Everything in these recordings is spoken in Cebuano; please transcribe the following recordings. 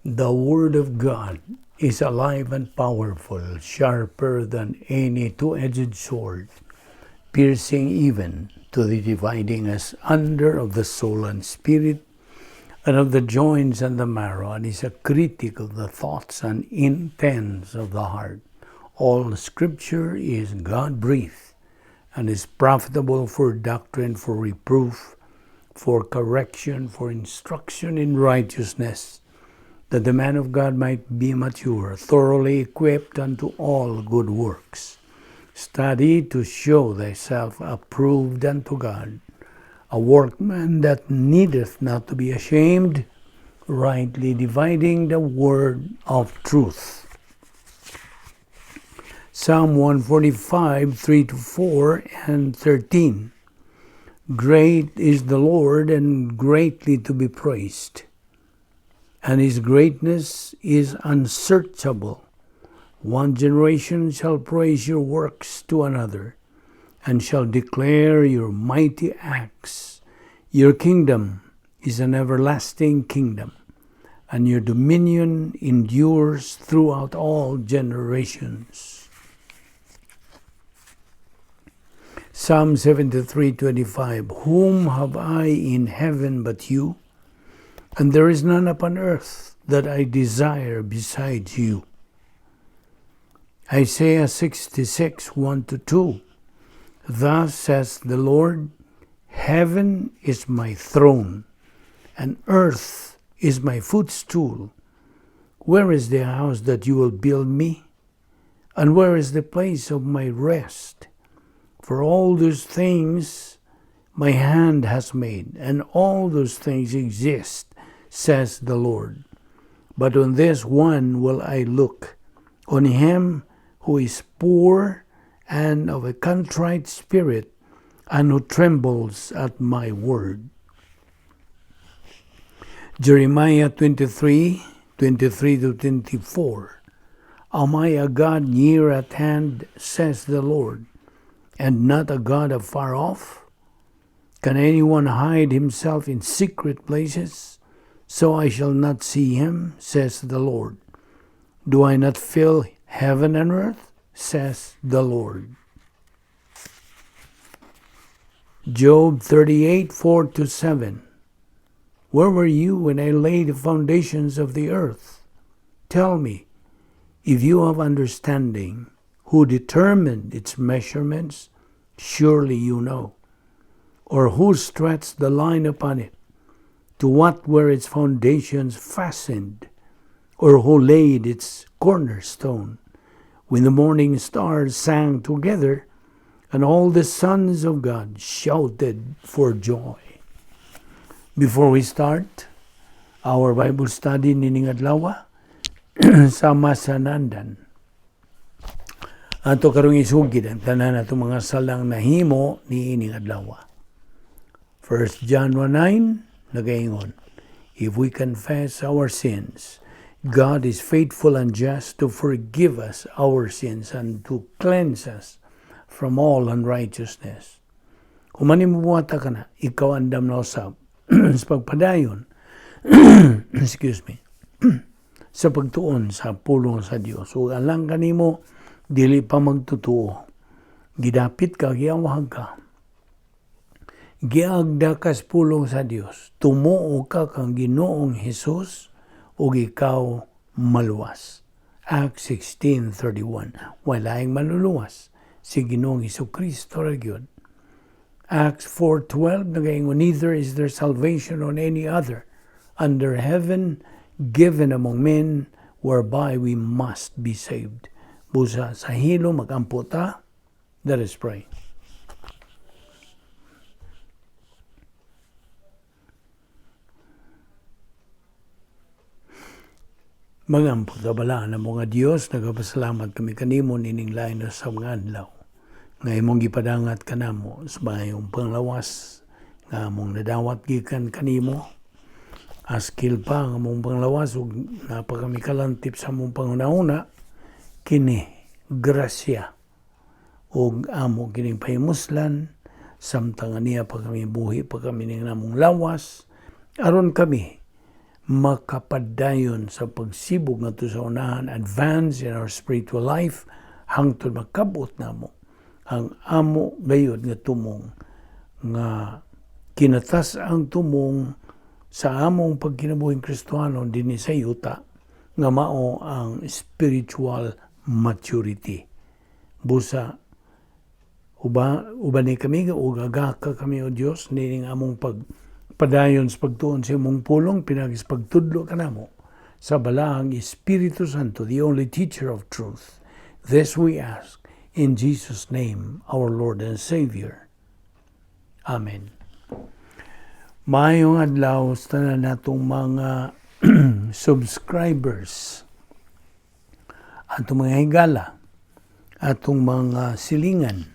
The Word of God is alive and powerful, sharper than any two-edged sword, piercing even to the dividing asunder of the soul and spirit, and of the joints and the marrow, and is a critic of the thoughts and intents of the heart. All Scripture is God-breathed, and is profitable for doctrine, for reproof, for correction, for instruction in righteousness, that the man of God might be mature, thoroughly equipped unto all good works. Study to show thyself approved unto God, a workman that needeth not to be ashamed, rightly dividing the word of truth. Psalm 145, 3 to 4 and 13. Great is the Lord, and greatly to be praised, and his greatness is unsearchable. One generation shall praise your works to another, and shall declare your mighty acts. Your kingdom is an everlasting kingdom, and your dominion endures throughout all generations. Psalm 73:25. Whom have I in heaven but you? And there is none upon earth that I desire besides you. Isaiah 66, 1 to 2. Thus says the Lord, heaven is my throne, and earth is my footstool. Where is the house that you will build me? And where is the place of my rest? For all those things my hand has made, and all those things exist, says the Lord. But on this one will I look, on him who is poor and of a contrite spirit, and who trembles at my word. Jeremiah 23, 23 to 24. Am I a God near at hand, says the Lord, and not a God afar off? Can anyone hide himself in secret places, so I shall not see him, says the Lord? Do I not fill heaven and earth, says the Lord? Job 38, 4 to 7. Where were you when I laid the foundations of the earth? Tell me, if you have understanding, who determined its measurements? Surely you know. Or who stretched the line upon it? To what were its foundations fastened? Or who laid its cornerstone? When the morning stars sang together, and all the sons of God shouted for joy. Before we start our Bible study nining adlaw, sa masanandan, ato karong isugid ang tanan atong mga salang nahimo niining adlaw. 1 John 1:9 nagaingon, if we confess our sins, God is faithful and just to forgive us our sins and to cleanse us from all unrighteousness. Kung manimuwata ka na, ikaw andam na usab sa pagpadayon, excuse me, sa pagtuon sa pulong sa Dios. Ug alang kanimo dili pa magtutuo. Gidapit ka, giawhag ka. Giagda ka sa pulong sa Dios. Tumuo ka kang Ginoong Hesus ug ikaw maluwas. Acts 16:31. Walaing maluluwas si Ginoong Hesukristo ra gyud. Acts 4:12 nagaingon, neither is there salvation on any other under heaven given among men whereby we must be saved. Busa sa hilo magampo ta. Let us pray. Magampo ta balaan ang mga Dios, nagapasalamat kami kanimo nining lain na sa mga adlaw nga imong gipadangat kanamo sa maayong panglawas nga among nadawat gikan kanimo. Askil pa ang among panglawas ug napakami kalantip sa among panghuna-huna, kini grasya ug amo kining pahimuslan samtang aniya pa kami buhi pa kami ning namong lawas, aron kami Makapadayon sa pagsibog ngadto sa unahan, advance in our spiritual life hangtod makabot namo ang amo gayud nga tumong, nga kinatas ang tumong sa among pagkinabuhing Kristohanon dinhi sa yuta, nga mao ang spiritual maturity. Busa ubani kami ug agaka kami, o Dios, nining among pagpadayon sa pagtuon sa imong pulong pinagi sa pagtudlo kanamo sa Balaang Espiritu Santo, the only teacher of truth. This we ask in Jesus' name, our Lord and Savior. Amen. Maayong adlaw sa tanan natong mga subscribers, atong mga higala, atong mga silingan,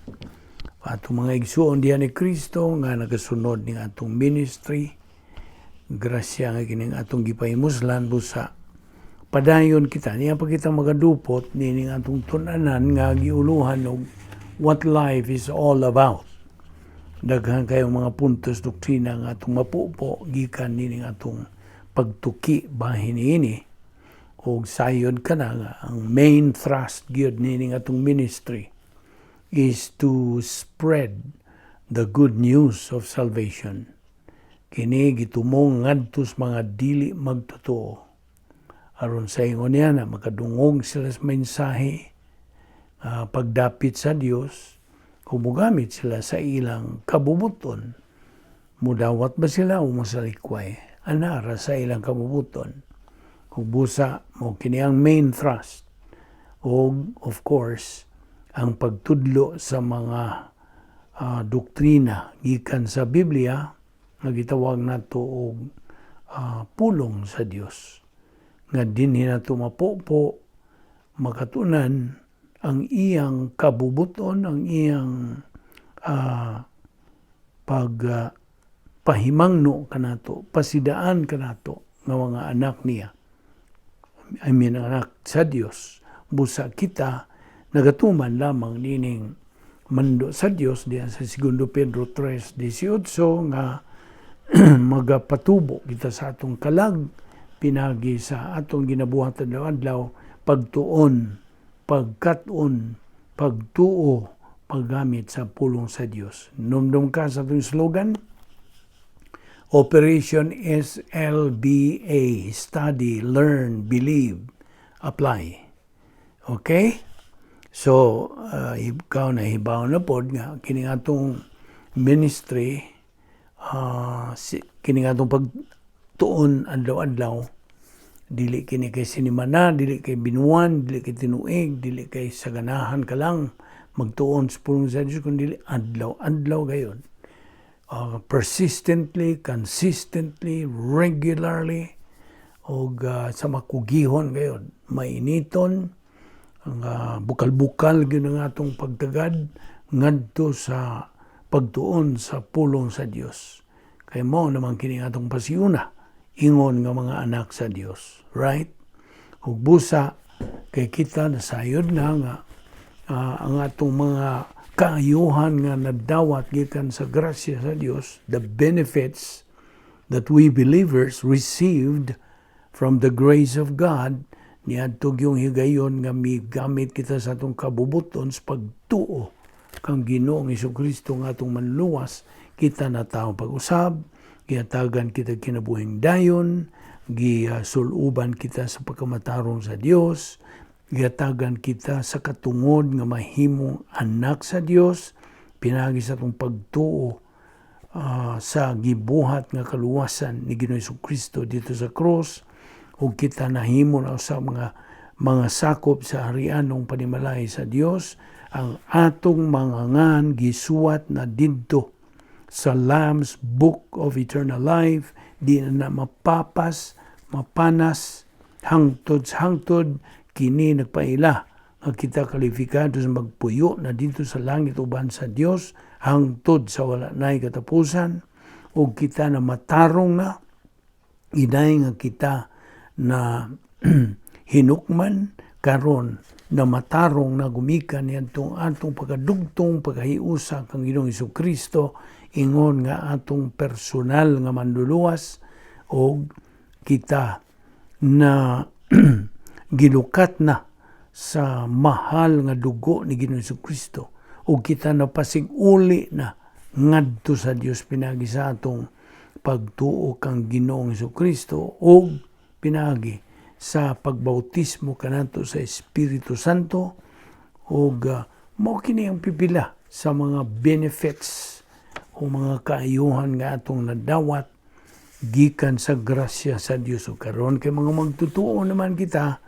atong mga igsuon diha ni Kristo nga nagasunod ning atong ministry. Grasya nga kining atong gipahimuslan, busa padayon kita niya pa kita magadupot nining atong tun-anan nga giuluhan og "What Life Is All About." Daghan kayong mga puntos doktrina nga atong mapupo gikan nining atong pagtuki bahin niini, og sayod ka na nga ang main thrust gyud nining atong ministry is to spread the good news of salvation. Kini gitumong ngadto sa mga dili magtotoo aron sa ingon niya na makadungog sila sa mensahe pagdapit sa Dios, kung mugamit sila sa ilang kabubuton, mudawat ba sila o mosalikway, anara sa ilang kabubuton. Kung busa mo kini ang main thrust, o of course ang pagtudlo sa mga doktrina gikan sa Biblia nga gitawag nato og pulong sa Dios, nga dinhi nato mapupo makatunan ang iyang kabubuton, ang iyang pag pahimangno kanato, pasidaan kanato nga mga anak niya. I mean, anak sa Dios. Busa kita nagatuman lamang nining mando sa Dios diyan sa 2 Pedro 3:18 nga magapatubo kita sa atong kalag pinagi sa atong ginabuhat adlaw-adlaw, pagtuon, pagkat-on, pagtuo, paggamit sa pulong sa Dios. Numdum ka sa atong slogan? Operation SLBA, Study, Learn, Believe, Apply. Okay? So, ikaw na hibaw na pod nga kini atong ministry, kini atong pagtuon adlaw-adlaw, dili kini kay sinimana, dili kay binuan, dili kay tinuig, dili kay sa ganahan ka lang magtuon sa pulong sa Dios, kundi adlaw-adlaw gayon. Persistently, consistently, regularly, og sa makugihon gayon, mainiton, ang bukal-bukal gyud ang atong pagtagad ngadto sa pagtuon sa pulong sa Dios. Kay mao naman kini atong pasiuna ingon nga mga anak sa Dios, right? Ug busa kay kita nasayod na nga ang atong mga kaayuhan nga nadawat gikan sa grasya sa Dios, the benefits that we believers received from the grace of God, niadto yung higayon nga migamit kita sa atong kabubuton sa pagtuo kang Ginoong Kristo nga atong manluwas. Kita na tao pag-usab, gihatagan kita kinabuhing dayon, gisuluban kita sa pagkamatarong sa Dios, gihatagan kita sa katungod nga mahimong anak sa Dios pinagi sa atong pagtuo sa gibuhat nga kaluwasan ni Ginoong Kristo dito sa cross, ug kita nahimo na sa mga sakop sa harianong panimalay sa Dios. Ang atong mga ngan gisuwat na didto sa Lamb's Book of Eternal Life, di na na mapapas, mapanas hangtod sa hangtod. Kini nagpaila nga kita kalifikado sa magpuyo na dito sa langit uban sa Dios hangtod sa wala nay katapusan, ug kita na matarong na inay nga kita na hinukman karon na matarong na gumikan niadtong atong pagkadugtong pagkahiusa kang Ginoong Kristo ingon nga atong personal nga manluluwas, og Kita na gilukat na sa mahal nga dugo ni Ginoong Kristo ug kita na pasig-uli na ngadto sa Dios pinagi sa atong pagtuo kang Ginoong Kristo ug pinagi sa pagbautismo kanato sa Espiritu Santo. Ug mao kini ang pipila sa mga benefits o mga kaayuhan nga atong nadawat gikan sa grasya sa Dios. Ug karon kay mga magtutuo naman kita,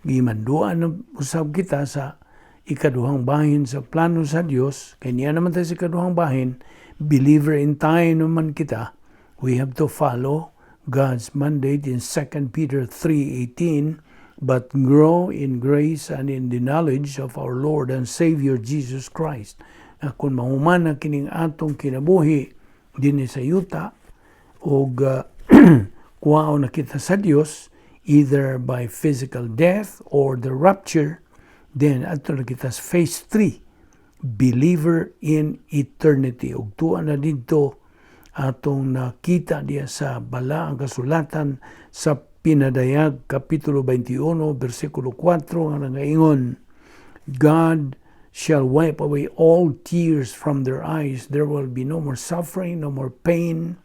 gimanduan na usab kita sa ikaduhang bahin sa plano sa Dios, kay niya naman tayo sa ikaduhang bahin, believer in time naman kita. We have to follow God's mandate in 2 Peter 3:18, "But grow in grace and in the knowledge of our Lord and Savior Jesus Christ." Na kung mahuman na kining atong kinabuhi dinhi sa yuta ug kuwaon na kita sa Dios either by physical death or the rapture, then adto na kita sa phase 3, believer in eternity. Ug tuwa na didto atong nakita diya sa Balaang Kasulatan sa Pinadayag Kapitulo 21 bersikulo 4 nga nangaingon, "God shall wipe away all tears from their eyes. There will be no more suffering, no more pain,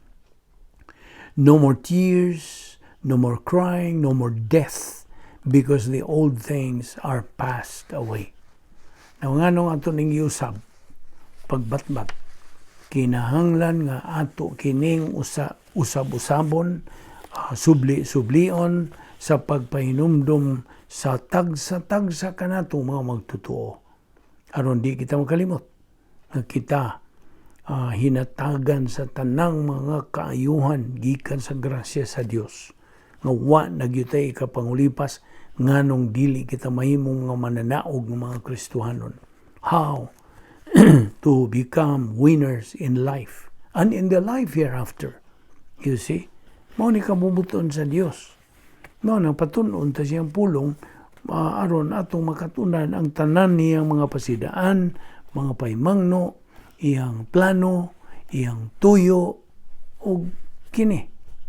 no more tears, no more crying, no more death, because the old things are passed away." Now, nganong ato ning giusab pagbatbat? Kinahanglan nga ato kining usa usab-usabon, subli-sublion sa pagpahinumdum sa tagsa-tagsa kanato mga magtutuo aron di kita makalimot nga kita hinatagan sa tanang mga kaayuhan gikan sa grasya sa Dios nga wa na gyud tay ikapangulipas nganong dili kita mahimong nga mananaog ng mga Kristohanon. How to become winners in life and in the life hereafter. You see? Mao ni kabubut-on sa Dios. Mao nang patun-on ta siyang pulong aron atong makatunan ang tanan niyang mga pasidaan, mga paimangno, iyang plano, iyang tuyo ug kini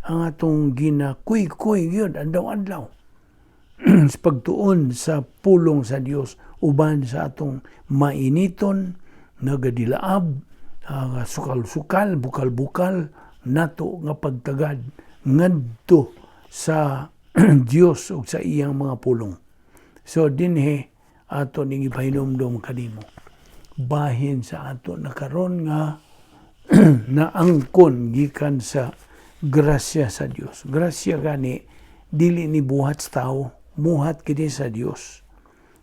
ang atong ginakuy-kuy gyud adlaw-adlaw sa pagtuon sa pulong sa Dios uban sa atong mainiton, nagadilaab, sukal-sukal, bukal-bukal nato nga pagtagad ngadto sa Dios ug sa iyang mga pulong. So dinhi ato ning ipahinumdom kanimo bahin sa ato na karon nga naangkon gikan sa grasya sa Dios. Grasya gani dili ni buhat sa tao, buhat kini sa Dios.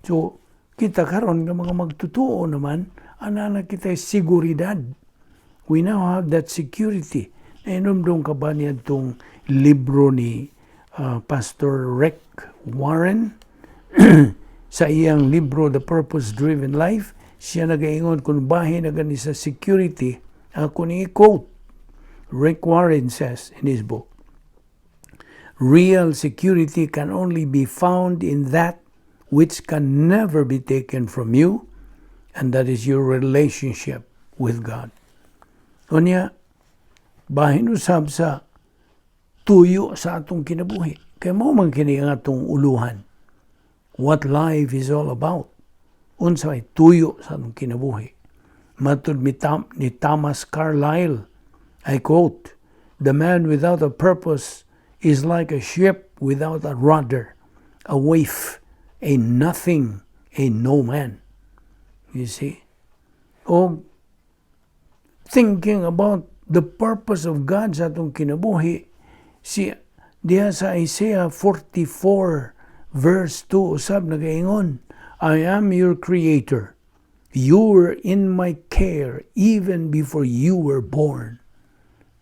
So kita karon nga mga magtutuo naman, ana na kita seguridad. We now have that security. Nahinumdum ka ba niya itong libro ni Pastor Rick Warren? Sa iyang libro The Purpose Driven Life, siya nagaingon kung bahin na gani sa security. Ako ni quote. Rick Warren says in his book, "Real security can only be found in that which can never be taken from you, and that is your relationship with God." Unya, bahin usab sa tuyo sa atong kinabuhi. Kay mao man kini ang atong uluhan. What life is all about. Unsa may tuyo sa atong kinabuhi. Matud ni Thomas Carlyle, I quote, "The man without a purpose is like a ship without a rudder, a waif, a nothing, a no man." You see? O thinking about the purpose of God sa atong kinabuhi, si diha sa Isaiah 44 verse 2 usab nagaingon, "I am your creator. You were in my care even before you were born."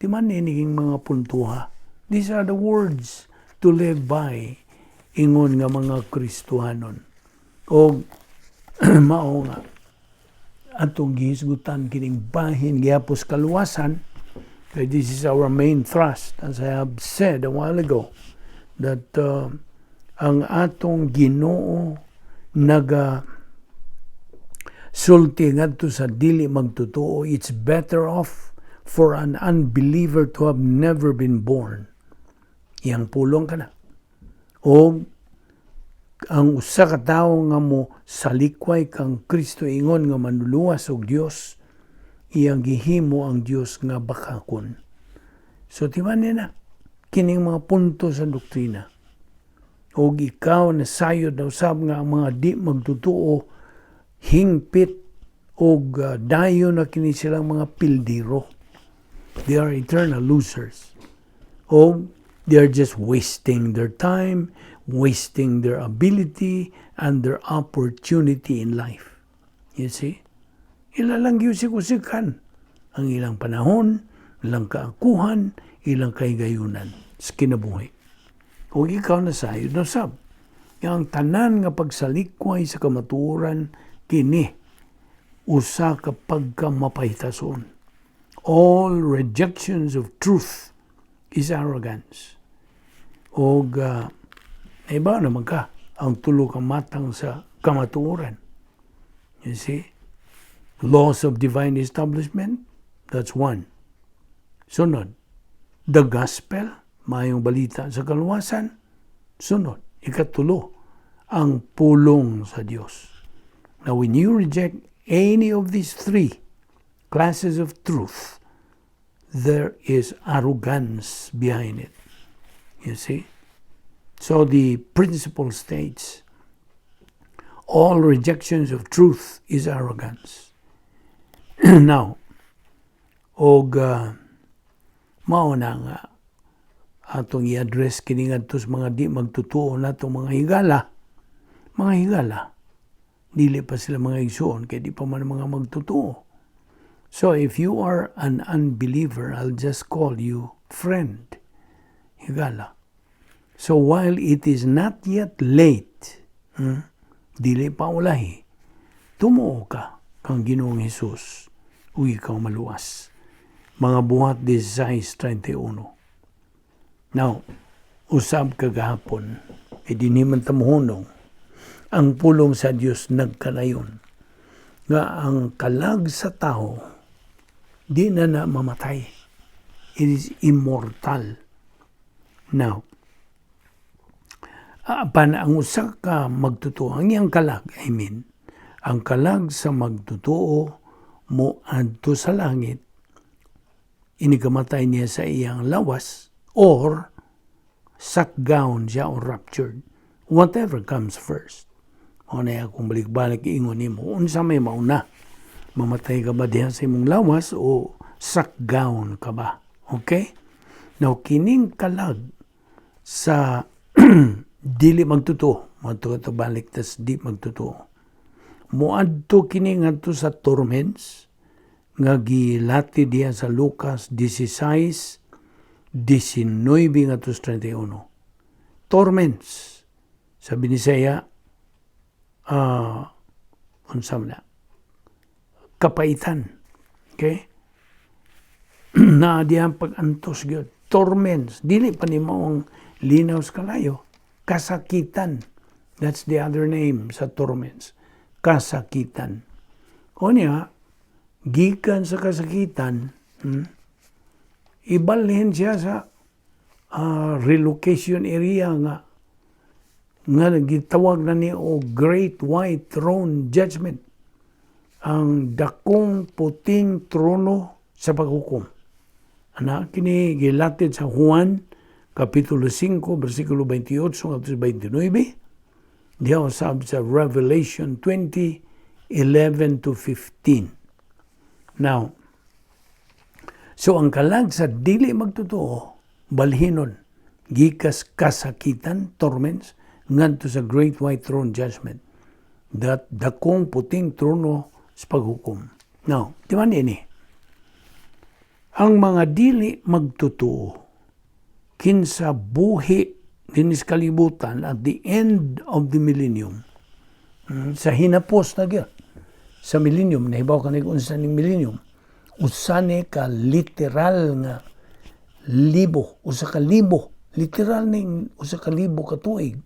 Di man ninging mga puntuha? These are the words to live by ingon nga mga Kristohanon. O mao nga atong gihisgutan kining bahin gihapos kaluwasan kay this is our main thrust, as I have said a while ago, that ang atong Ginoo naga sulti ngadto sa dili magtotoo, "It's better off for an unbeliever to have never been born." Iyang pulong kana. O ang usa ka tawo nga mo salikway kang Kristo ingon nga manluluwas og Dios, iyang gihimo ang Dios nga bakakon. So timan na kining mga punto sa doktrina. Og ikaw na sayod na usab nga ang mga di magtutuo hingpit og dayon na kini silang mga pildiro. They are eternal losers. O they are just wasting their time, wasting their ability and their opportunity in life. You see? Ila lang giusik-usikan ang ilang panahon, ilang kaakuhan, ilang kahigayunan sa kinabuhi. O ikaw na sayod na sab. Ang tanan nga pagsalikway sa kamatuoran kini usa ka pagkamapahitason. All rejections of truth is arrogance. Og naiba naman ka ang tulo ka matang sa kamatuoran. You see? Laws of divine establishment, that's one. Sunod, the gospel, maayong balita sa kaluwasan. Sunod, ikatulo, ang pulong sa Dios. Now, when you reject any of these three classes of truth, there is arrogance behind it. You see? So the principle states all rejections of truth is arrogance. Now, og mao na nga atong i-address kini ngadto sa mga di magtutuo natong mga higala. Mga higala. Dili pa sila mga igsuon kay di pa man mga magtutuo. So if you are an unbeliever, I'll just call you friend. Higala. So while it is not yet late, dili pa ulahi, tumuo ka kang Ginoong Hesus ug ikaw maluwas. Mga Buhat 16:31. Now, usab kagahapon, e dinhi man ta mohunong, ang pulong sa Dios nagkanayon nga ang kalag sa tao di na na mamatay. It is immortal. Now, apan ang usa ka magtotoo, ang iyang kalag, I mean, ang kalag sa magtotoo mo adto sa langit, inigkamatay niya sa iyang lawas, or sakgaon siya or raptured. Whatever comes first. O na akong balik-balik ingon nimo, unsa may mauna? Mamatay ka ba diha sa imong lawas o sakgaon ka ba? Okay? Now, kining kalag sa dili magtotoo, moadto to balik tas di magtotoo. Moadto kini ngadto sa torments nga gilati diha sa Lucas 16, 19 ngadto sa 31. Torments. Sa Binisaya, unsa man na? Kapaitan. Okay? Na diha ang pag-antos gyud. Torments. Dili pa ni mao ang linaw sa kalayo. Kasakitan. That's the other name sa torments. Kasakitan. O niya, gikan sa kasakitan, ibalhin siya sa relocation area nga nga gitawag na ni o Great White Throne Judgment, ang dakong puting trono sa paghukom. Ana kini gilatid sa Juan kapitulo 5 bersikulo 28 ngadto sa 29, diha usab sa Revelation 20 11 to 15. Now, so ang kalag sa dili magtotoo balhinon gikas kasakitan, torments, ngadto sa Great White Throne Judgment. That dakong puting trono sa paghukom. Now, di ba ini? Ang mga dili magtotoo kinsa buhi dinis kalibutan at the end of the millennium, sa hinapos na gyud sa millennium. Nahibaw ka na unsa ning millennium? Usa ni ka literal nga libo, 1,000, literal ning 1,000 ka tuig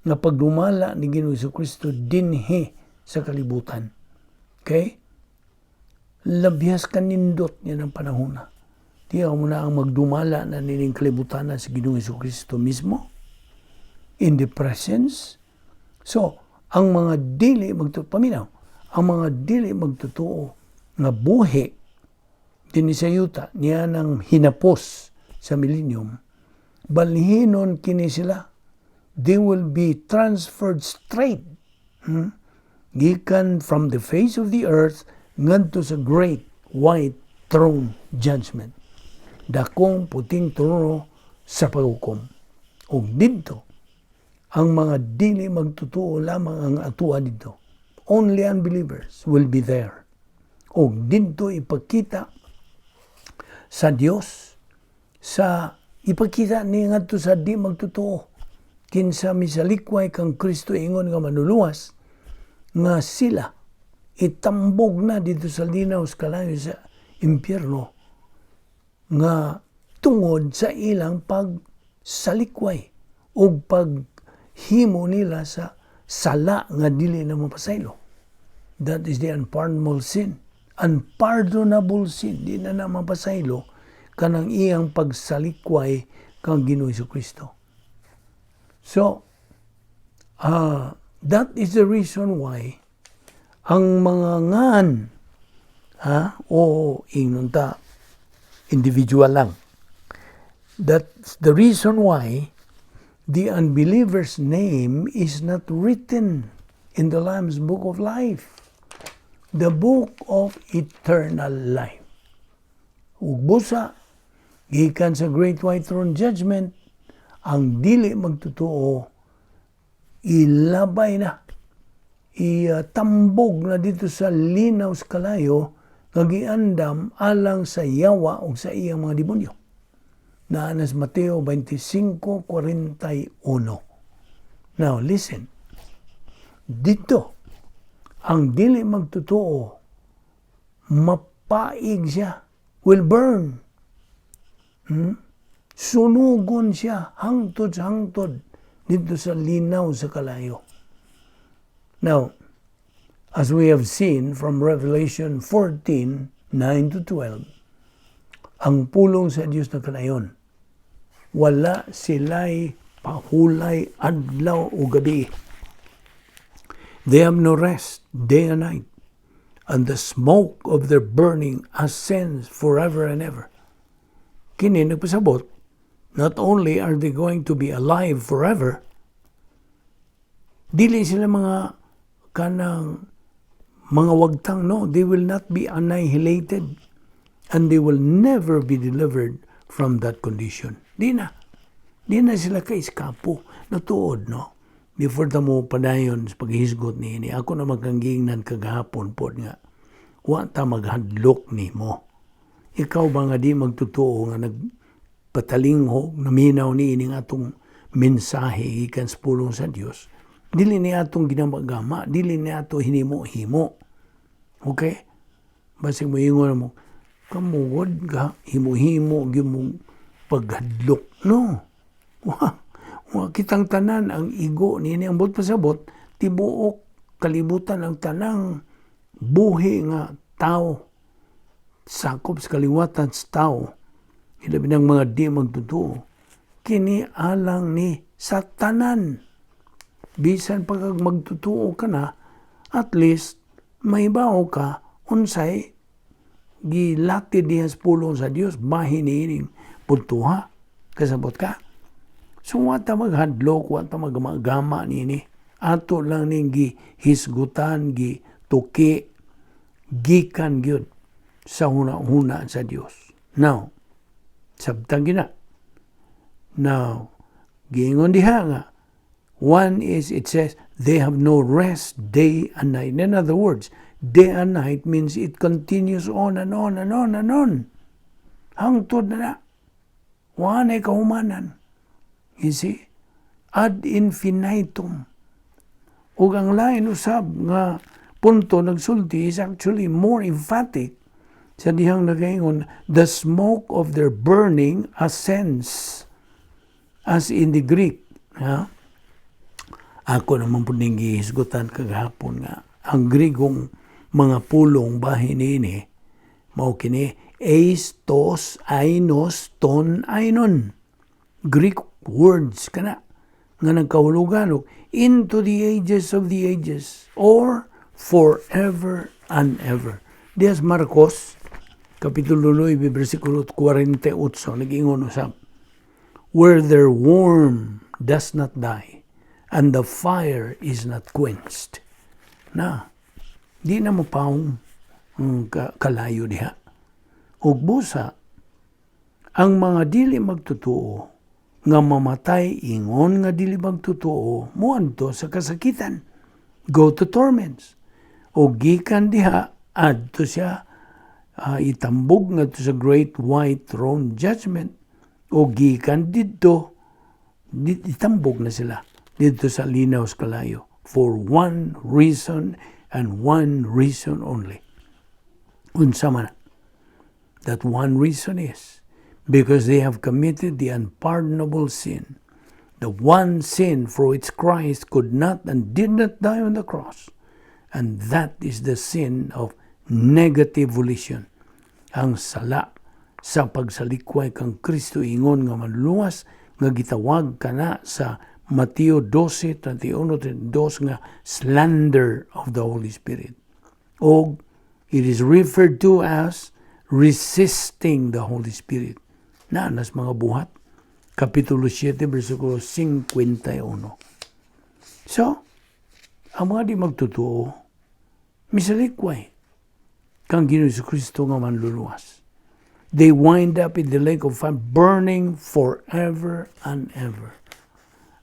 nga pagdumala ni Ginoong Kristo dinhi sa kalibutan. Okay? Labyas kanindot niya ng panahon na. Di amo na ang magdumala na nining kalibutan sa Ginoong Kristo mismo in the presence. So, ang mga dili magtuo, paminaw, ang mga dili magtotoo nga buhi dinhi sa yuta niya ng hinapos sa millennium, balhinon kini sila. They will be transferred straight, Gikan from the face of the earth ngadto sa Great White Throne Judgment. Dakong puting trono sa paghukom. Ug didto, ang mga dili magtotoo lamang ang atua didto. Only unbelievers will be there. Ug didto ipakita sa Dios, sa ipakita ni ngadto sa di magtotoo kinsa misalikway kang Kristo ingon nga manuluwas, nga sila itambog na didto sa linaw sa kalayo sa impyerno nga tungod sa ilang pagsalikway o paghimo nila sa sala nga dili na mapasaylo. That is the unpardonable sin. Unpardonable sin. Di na na mapasaylo kanang iyang pagsalikway kang Ginoo Kristo. So, that is the reason why ang mga ngan, ha, o ingnon ta individual lang. That's the reason why the unbeliever's name is not written in the Lamb's Book of Life, the book of eternal life. Ug busa, gikan sa Great White Throne Judgment, ang dili magtotoo, ilabay na, itambog na didto sa linaw sa kalayo, nga giandam alang sa yawa o sa iyang mga demonyo. Naa na sa Mateo 25:41. Now, listen. Dito, ang dili magtotoo, mapaig siya, will burn. Sunugon siya, hangtod sa hangtod, didto sa linaw sa kalayo. Now, as we have seen from Revelation 14, 9 to 12, ang pulong sa Diyos na kanayon, wala sila'y pahulay adlaw o gabi. They have no rest day and night, and the smoke of their burning ascends forever and ever. Kini nagpasabot, not only are they going to be alive forever, dili sila mga kanang mga wagtang, no, they will not be annihilated and they will never be delivered from that condition. Di na. Di na sila ka-eskapo. Natuod, no? Before ta mo padayon sa paghisgot niini, ako na magkanggiingnan kagahapon pod nga, wa ta maghadlok nimo. Ikaw ba nga di magtotoo nga nagpatalinghog, naminaw niining atong mensahe gikan sa pulong sa Dios, dili ni atong ginamagama, dili ni ato hinimo-himo. Okay? Basig mo ingon mo, kamugod ka, himo-himo, gyud mo paghadlok. No. Wa, wa kitang tanan ang igo niini, ang buot pasabot, tibuok kalibutan, ang tanang buhi nga tao, sakop sa kaliwatan sa tao, ilabi ng mga di magtotoo, kini alang ni sa tanan. Bisan pag magtotoo ka na, at least mahibaw ka unsay gilati diha sa pulong sa Dios bahin niining puntuha. Kasabot ka? So wa ta maghadlok, wa ta magama niini. Ato lang ning gihisgutan, gituki, gikan gyud sa huna-huna sa Dios. Now, sabtang gina. Now, giingon diha nga, one is, it says, they have no rest day and night. In other words, day and night means it continues on and on and on and on. Hangtod na na. Wa nay kahumanan. You see? Ad infinitum. Ug ang lain usab nga punto nagsulti is actually more emphatic sa dihang nagaingon, the smoke of their burning ascends, as in the Greek. Ha? Ako naman po ning gihisgutan kagahapon nga ang Grigong mga pulong bahin niini mao kini. Eis, tos, ainos, ton, ainon. Greek words kana nga nagkahulugan og into the ages of the ages or forever and ever. Diha sa Marcos, Kapitulo 9, versikulo 48, nag-ingon usab, "Where their worm does not die, and the fire is not quenched." Na, di na mo paong ang kalayo diha. Ug busa, ang mga dili magtotoo, nga mamatay ingon nga dili magtotoo, muadto sa kasakitan. Go to torments. O gikan diha, adto siya itambog ngadto sa Great White Throne Judgment o gikan didto itambog na sila didto sa linaw sa kalayo for one reason and one reason only. Unsa man na? That one reason is because they have committed the unpardonable sin, the one sin for which Christ could not and did not die on the cross. And that is the sin of negative volition. Ang sala sa pagsalikway kang Kristo ingon nga manluluwas nga gitawag kana sa Mateo 12, 31, 32 nga slander of the Holy Spirit. O it is referred to as resisting the Holy Spirit. Naa na sa mga Buhat, Kapitulo 7, versikulo 51. So, ang mga di magtotoo, misalikway kang Ginoo Kristo nga manluluwas. They wind up in the lake of fire, burning forever and ever.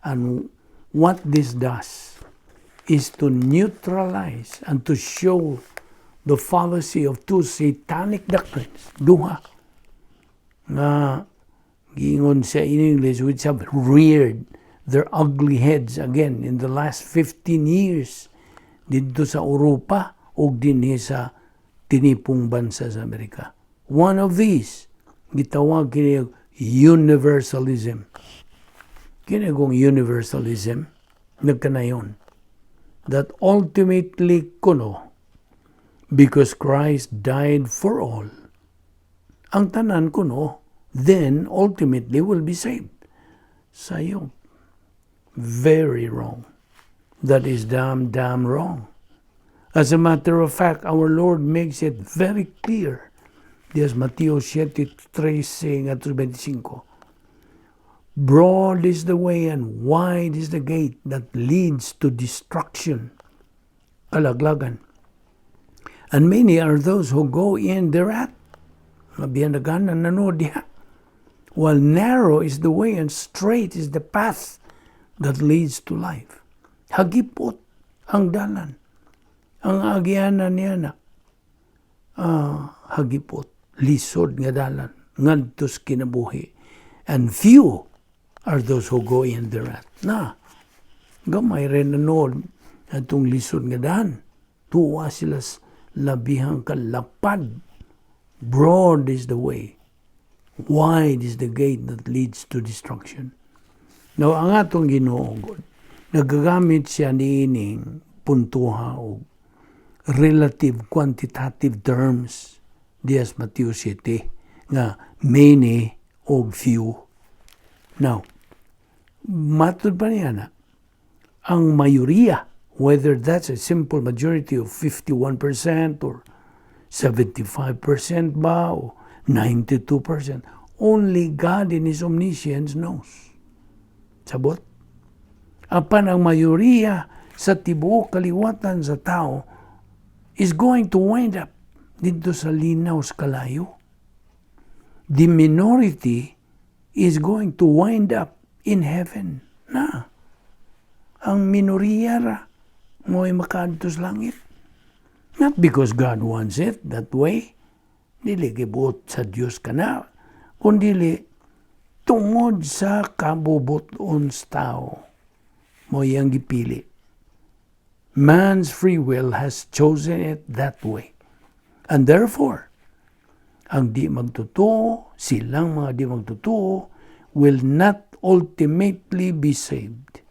And what this does is to neutralize and to show the fallacy of two satanic doctrines. Duha nga giingon sa in English, which have reared their ugly heads again in the last 15 years didto sa Europa ug dinhi sa tinipong bansa sa Amerika. One of these, gitawag kini universalism. Kini kong universalism, nagkanayon that ultimately kuno, because Christ died for all, ang tanan kuno then ultimately will be saved. Sayo. Very wrong. That is damn, damn wrong. As a matter of fact, our Lord makes it very clear. Diha Mateo 7, 13 at 25. "Broad is the way and wide is the gate that leads to destruction." Kalaglagan. "And many are those who go in thereat." Mabiyanagan na nanood diha. "While narrow is the way and straight is the path that leads to life." Hagipot ang dalan. Ang agianan niya na hagipot, lisod nga dalan, ngadto sa kinabuhi. "And few are those who go in thereat." Na, gamay rin nanood atong lisod nga daan. Tuwa sila sa labihang kalapad. Broad is the way. Wide is the gate that leads to destruction. Now, ang atong Ginoo God, nagagamit siya niining puntuha og relative quantitative terms diha sa Mateo 7 nga many og few. Now, matud pa niya na ang mayoriya, whether that's a simple majority of 51% or 75% ba o 92%, only God in His omniscience knows. Sabot? Apan ang mayoriya sa tibuok kaliwatan sa tao is going to wind up didto sa linaw sa kalayo. The minority is going to wind up in heaven. Na. Ang minoriya ra mo'y makaadto sa langit. Not because God wants it that way. Dili gibuot sa Dios kana. Kundi tungod sa kabubuton sa tao mao iyang gipili. Man's free will has chosen it that way. And therefore, ang di magtotoo, silang mga di magtotoo, will not ultimately be saved.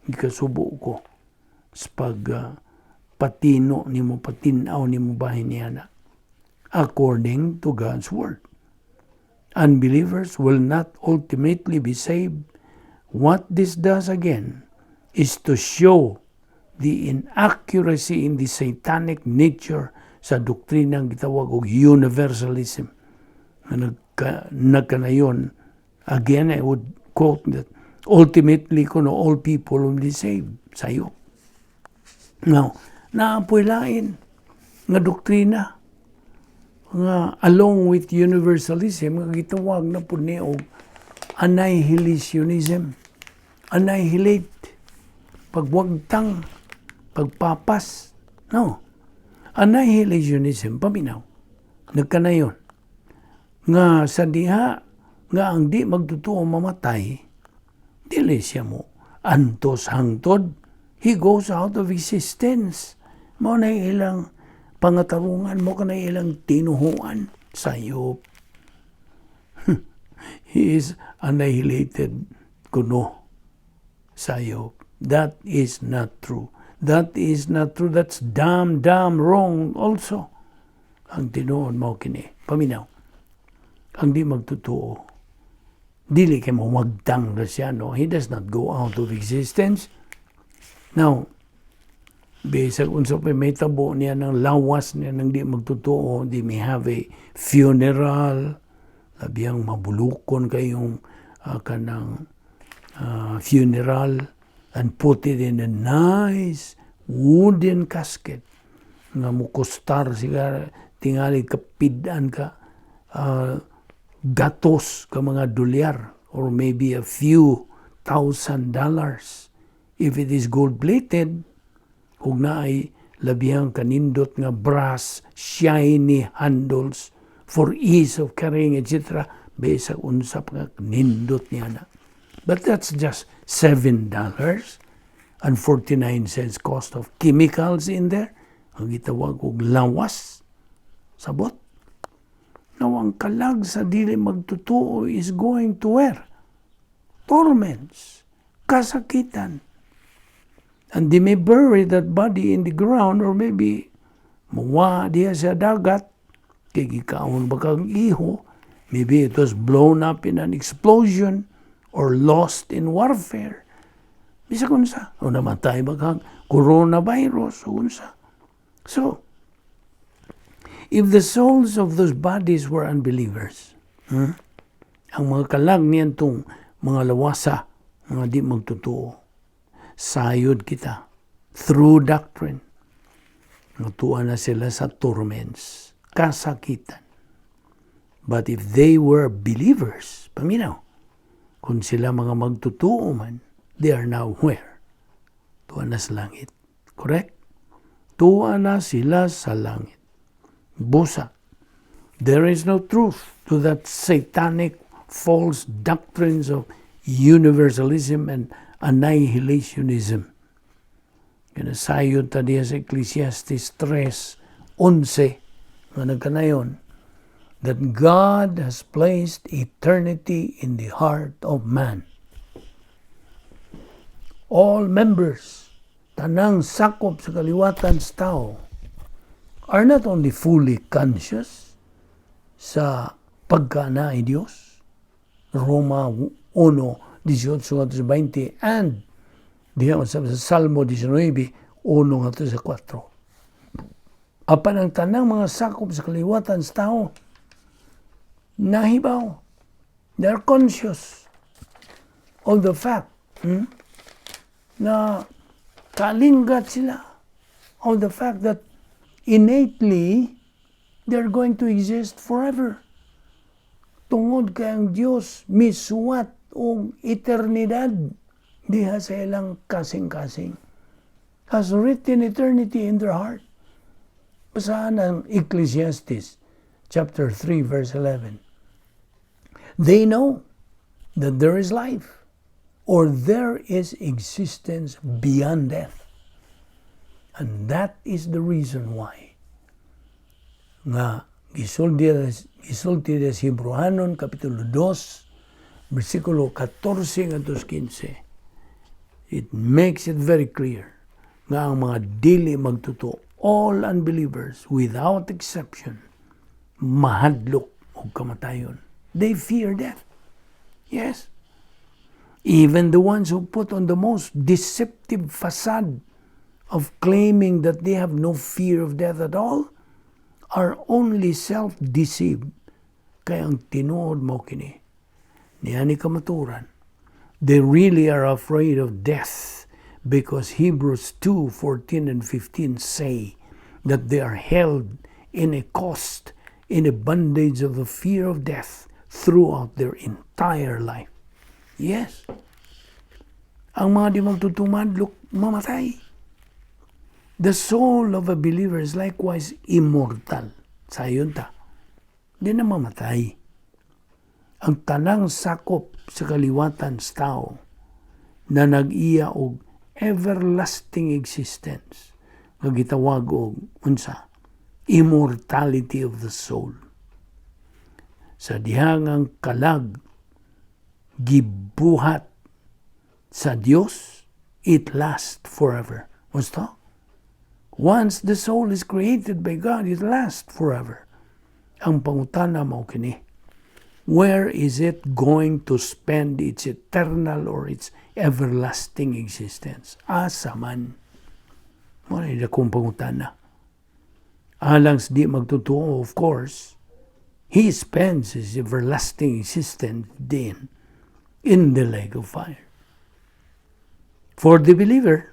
Gikasubo ko sa pag patino nimo, patinaw nimo bahin niya na. According to God's Word, unbelievers will not ultimately be saved. What this does again is to show the inaccuracy in the satanic nature sa doktrinang gitawag og universalism nga nagkanayon. Again, I would quote that ultimately kuno all people will be saved. Sayo. Now, naa poy lain nga doktrina nga along with universalism nga gitawag na pud ni og annihilationism. Annihilate, pagwagtang, pagpapas, no? Annihilationism, paminaw, nagkanayon nga sa diha nga ang di magtotoo mamatay, dili siya mo antos hangtod, he goes out of existence. Mao na ilang pangatarungan, mao kana ilang tinuhuan. Sayop. He is annihilated kuno. Sayop. That is not true. That is not true. That's damn, damn wrong also. Ang tinuod mao kini. Paminaw. Ang di magtotoo, dili kay mo wagtang na siya, no? He does not go out of existence. Now, bisag unsa pa may tabo niya ng lawas niya nang di magtotoo, di may have a funeral, labiyang mabulukon kayong kanang funeral and put it in a nice wooden casket nga mukustar siya tingali kapid-an ka gatos ka mga dolyar or maybe a few thousand dollars if it is gold plated ug naay labihang kanindot nga brass shiny handles for ease of carrying, etc. Bisag unsa pa nga nindot niya na, but that's just $7.49 cost of chemicals in there ang gitawag og lawas. Sabot. Now, ang kalag sa dili magtotoo is going to where? Torments, kasakitan. And they may bury that body in the ground or maybe muwa diya sa dagat, kay gikaon ba kang iho, maybe it was blown up in an explosion or lost in warfare. Bisag unsa, o namatay ba kang coronavirus o unsa. So, if the souls of those bodies were unbelievers, ang mga kalag niyantong mga lawasa, mga di magtotoo, sayod kita through doctrine. Nga na sila sa torments, kasakitan. But if they were believers, paminaw, kung sila mga magtotoo man, they are now where? Tuwa na sa langit. Correct? Tuwa na sila sa langit. Busa. There is no truth to that satanic false doctrines of universalism and annihilationism. Kinasayod ta diya sa Ecclesiastes 3:11 nga nagkanayon that God has placed eternity in the heart of man. All members, tanang sakop sa kaliwatan sa tao, are not only fully conscious sa pagkaanaa ni Dios, Roma 1, 18 sa 20, and diha sa Salmo 19, 1 ngadto sa 4. Apan ang tanang mga sakop sa kaliwatan sa tao, nahibaw. They are conscious of the fact na kalinggat sila of the fact that innately they're going to exist forever. Tungod kay ang Diyos misuwat og eternidad diha sa ilang kasing-kasing. Has written eternity in their heart. Basahan ang Ecclesiastes chapter 3 verse 11. They know that there is life or there is existence beyond death. And that is the reason why nga gisulti sa Hebreohanon kapitulo 2 bersikulo 14 ngadto 15. It makes it very clear nga ang mga dili magtotoo, all unbelievers without exception, Mahadlok og kamatayon. They fear death. Yes. Even the ones who put on the most deceptive facade of claiming that they have no fear of death at all are only self-deceived. Kay ang tinuod mao kini. Niani kamaturan. They really are afraid of death because Hebrews 2:14 and 15 say that they are held in a cost, in a bondage of the fear of death throughout their entire life. Yes. Ang mga di magtotoo mahadlok mamatay. The soul of a believer is likewise immortal. Sayon ta. Di na mamatay. Ang tanang sakop sa kaliwatan sa tao na nag-iya og everlasting existence nga gitawag og unsa? Immortality of the soul. Sa dihang ang kalag gibuhat sa Dios, it lasts forever. Gusto? Once the soul is created by God, it lasts forever. Ang pangutana mao kini. Where is it going to spend its eternal or its everlasting existence? Asa man? Mao na akong pangutana. Alang sa di magtotoo, of course, he spends his everlasting existence then in the lake of fire. For the believer,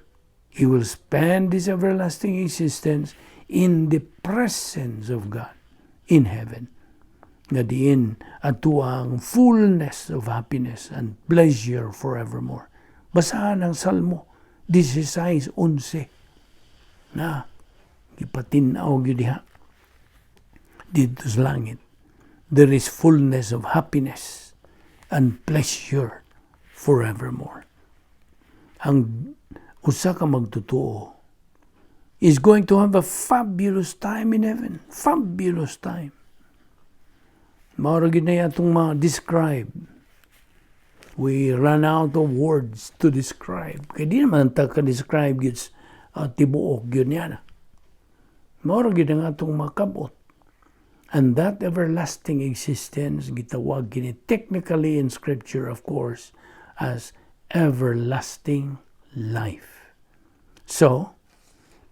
he will spend his everlasting existence in the presence of God in heaven. Nga diin ato ang fullness of happiness and pleasure forevermore. Basahan ang Salmo 16:11 na gipatin-aw gyud diha didto sa langit. There is fullness of happiness and pleasure forevermore. Ang usa ka magtotoo is going to have a fabulous time in heaven. Fabulous time. Mao ra gyud na atong ma-describe. We run out of words to describe. Kay di naman ta ka-describe gyud tibuok gyud niya na. Mao ra gyud ang atong makabot. And that everlasting existence, gitawag kini technically in Scripture, of course, as everlasting life. So,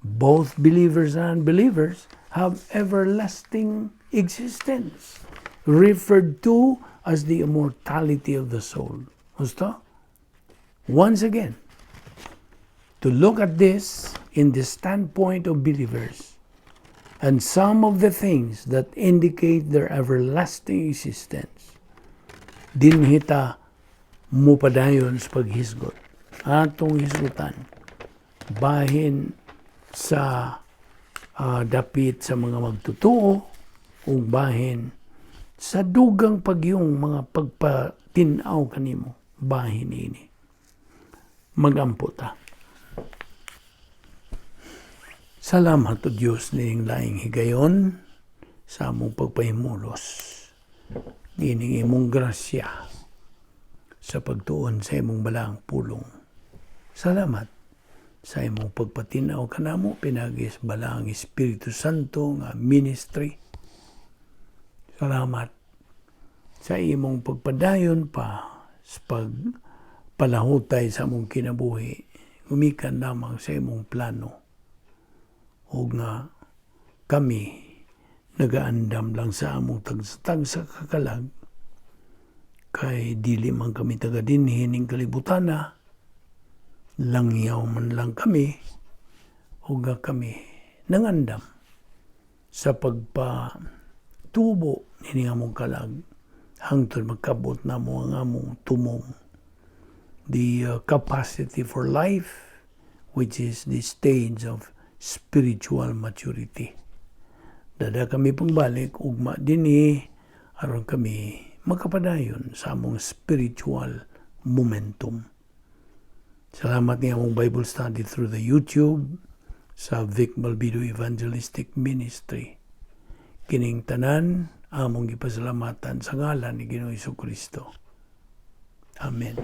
both believers and unbelievers have everlasting existence, referred to as the immortality of the soul. Gusto? Once again, to look at this in the standpoint of believers and some of the things that indicate their everlasting existence, dinhi ta mupadayon sa paghisgot. Atong hisgutan, bahin sa dapit sa mga magtotoo ug bahin sa dugang pagyong mga pagpatin-aw kanimo, bahin ini. Magampo ta. Salamat o Diyos nining laing higayon sa among pagpahimulos. Nining imong grasya sa pagtuon sa imong balaang pulong. Salamat sa imong pagpatinaw kanamo pinaagi sa balaang Espiritu Santo nga ministry. Salamat sa imong pagpadayon pa sa pagpalahutay sa among kinabuhi gumikan lamang sa imong plano ug nga kami nagaandam lang sa among tagsa-tagsa ka kalag kay dili man kami taga dinhi ning kalibutana, langyaw man lang kami ug nga kami nangandam sa pagpatubo nining among kalag hangtod magkabot namo ang among tumong, the capacity for life, which is the stage of spiritual maturity. Dada kami pagbalik ugma dinhi aron kami makapadayon sa among spiritual momentum. Salamat ni among Bible study through the YouTube sa Vic Malbido Evangelistic Ministry. Kining tanan among gipasalamatan sa ngalan ni Ginoong Kristo. Amen.